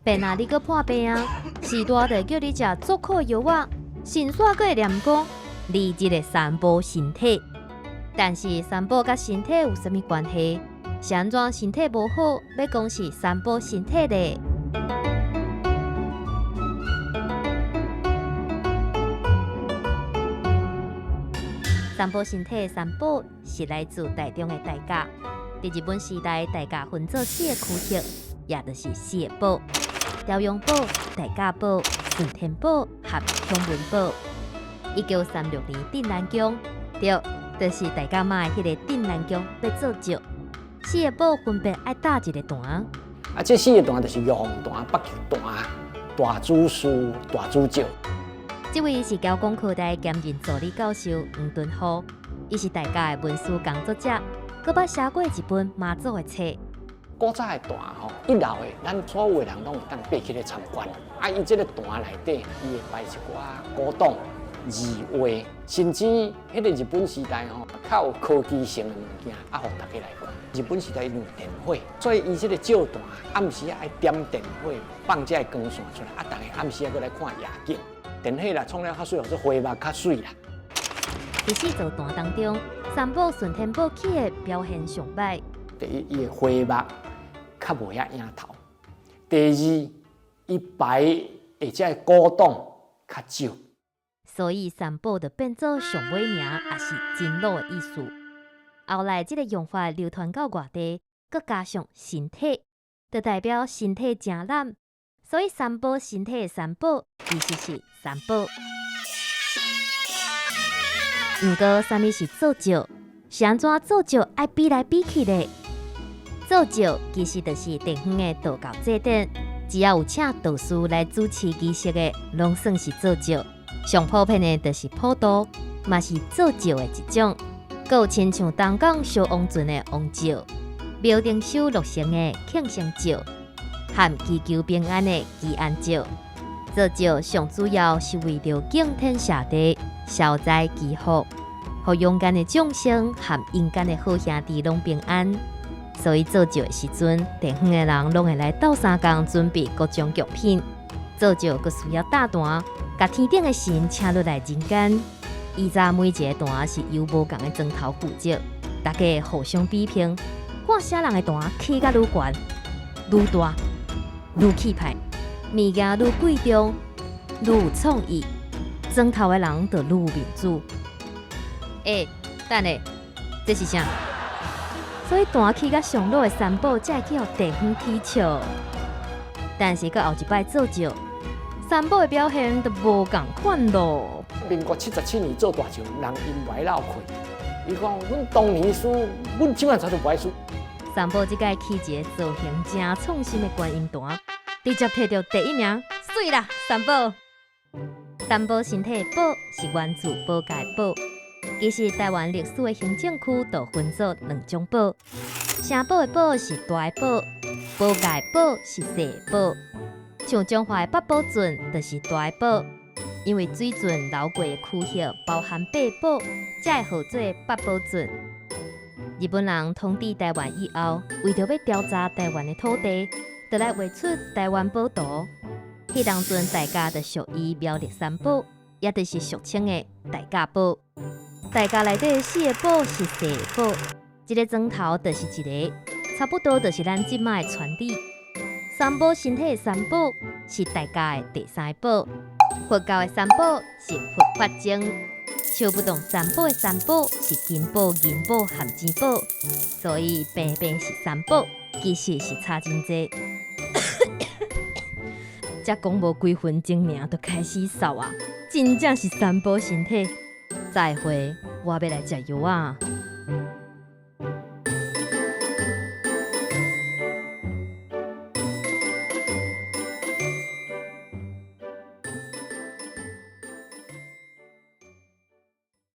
病啊，你閣破病啊，序大就叫你食足苦藥仔，神煞閣會念講你這个三寶身體。但是三寶佮身體有啥物關係？是按怎身體無好，欲講是三寶身體咧？三寶身體的三寶是來自台中的大甲。佇日本時代，大甲分做四个區域，也就是四个堡：朝陽堡、大甲堡、順天堡和祥文堡。1936年，鎮瀾宮，對，就是大甲媽的彼个鎮瀾宮欲做醮，四个堡分別愛搭一个壇。啊，這四个壇就是玉鳳壇、北極壇、大主事、大主教。這位是交廣科大兼任助理教授黃敦虎，伊是大甲的文史工作者，閣捌寫過一本媽祖的冊。古早的壇吼，一樓的，咱所有的人攏會當爬起來參觀。啊，伊這个壇內底，伊會擺一寡古董、字畫，甚至彼个日本時代吼，較有科技性的物件，啊，予大家來看。日本時代因有電火，所以伊這个醮壇暗時愛點電火，放這个光線出來，啊，逐家暗時仔閣來看夜景。電火啦，創了較媠，予這花目較媠啦。佇四座壇當中，三寶順天堡起的表現上䆀。第一，伊的花木較無遐影頭；第二，伊擺的這个古董較少。所以三寶就變做上尾名，也是真老的意思。後來這个用法流傳到外地，閣加上身體，就代表身體誠懶。所以三寶身體的三寶，其實是三寶。毋過，啥物是做醮？是按怎做醮愛比來比去咧？做醮其實就是地方的道教祭典，只要有請道士來主持儀式的，攏算是做醮。上普遍的就是普渡，嘛是做醮的一種。閣有親像東港燒王船的王醮，廟頂收落成的慶生醮，和祈求平安的祈安醮。做醮上主要是為著敬天謝地、消災祈福，予陽間的眾生和陰間的好兄弟攏平安。所以做醮的時陣，地方的人攏會來鬥相共準備各種貢品。做醮閣需要搭壇，共天頂的神請落來人間。以前每一个壇是由無仝的莊頭負責，大家互相比拼，看啥人的壇起甲愈懸、愈大、愈氣派，物件愈貴重、愈有創意，莊頭的人就愈有面子。欸，等下，這是啥？所以壇起甲上老的三寶才會去予地方取笑。但是閣後一擺做醮，三寶的表現就無仝款囉。民國77年做大醮，人𪜶無愛落氣。伊講，阮當年輸，阮這擺才就無愛輸。三寶這擺起一個造型誠創新的觀音壇，直接摕著第一名，媠啦！三寶，三寶身體的寶是源自寶界的寶。其實台灣歷史的行政區就分做兩種堡，城堡的堡是大的堡，寶界的寶是細的寶。像彰化的八堡圳就是大的堡，因為水圳流過的區域包含八堡，才會號做八堡圳。日本人統治台灣以後，為著欲調查台灣的土地，就來畫出台灣寶圖。彼當陣大甲就屬於苗栗三堡，也就是俗稱的大甲堡。大甲內底四个堡是細堡，一个莊頭就是一个，差不多就是咱這擺的村里。三寶身體的三寶是大甲的第三個堡，佛教的三寶是佛法僧，手不動三寶的三寶是金寶、銀寶和錢寶，所以平平是三寶，其實是差真濟。才講無幾分鐘爾，就開始嗽啊！真正是三寶身體。再會，我欲來食藥仔。